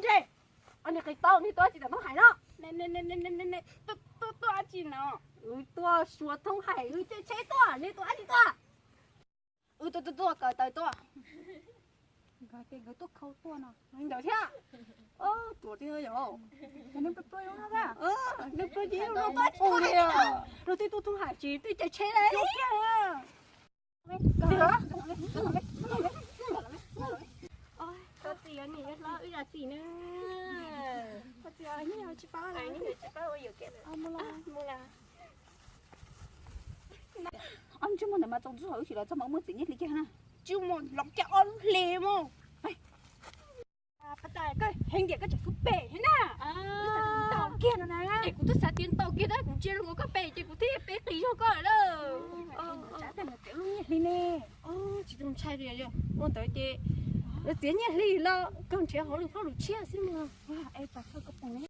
Ntsej, ob niag qis taub, nej tuaj dab tsi tom Thoob Hais no? Tuaj, tuaj dab tsi no? Wb tuaj xyuas Thoob Hais, wb caij tsheb tuaj, nej tuaj dab tsi tuaj? Wb tuaj, tuaj, tuaj ko taw tuaj. Nkawd tias nkawd tuaj khau tuaj no. Ntawd thiab. Tuaj tiag yom. Nws pluag pluag zoo no thiab. Nws pluag pluag zoo no thiab. Rau twb tuaj Thoob Hais tsis twb caij tsheb li. Koj txiv, niam yog hlob wb zam txim na. Koj txiv, tsis paub, tsis paub ua yuam kev. Mus los. Ob ntsej muag ntawd mas txaus ntxub, wb tsis los txog mas muaj txiv nyiaj hli kiag na. Tsis muaj los kiag ob lub hli mus. Koj heev tiag, koj tseem xub pem thiab na. Tau kiag no na. Es kuv twb xav tias tau kiag tab kuv ntsia zoo nkaus koj pem ces kuv thiaj pem qis zog koj lawm. Txiv lub nyiaj hli ne. Tsis tau ntshai li, ua ntawd ces lawv txiav nyiaj hli los kawg nrhiav hauv lwm hauj lwm tshiab xwb mas. Es pas thawj koj pom ne.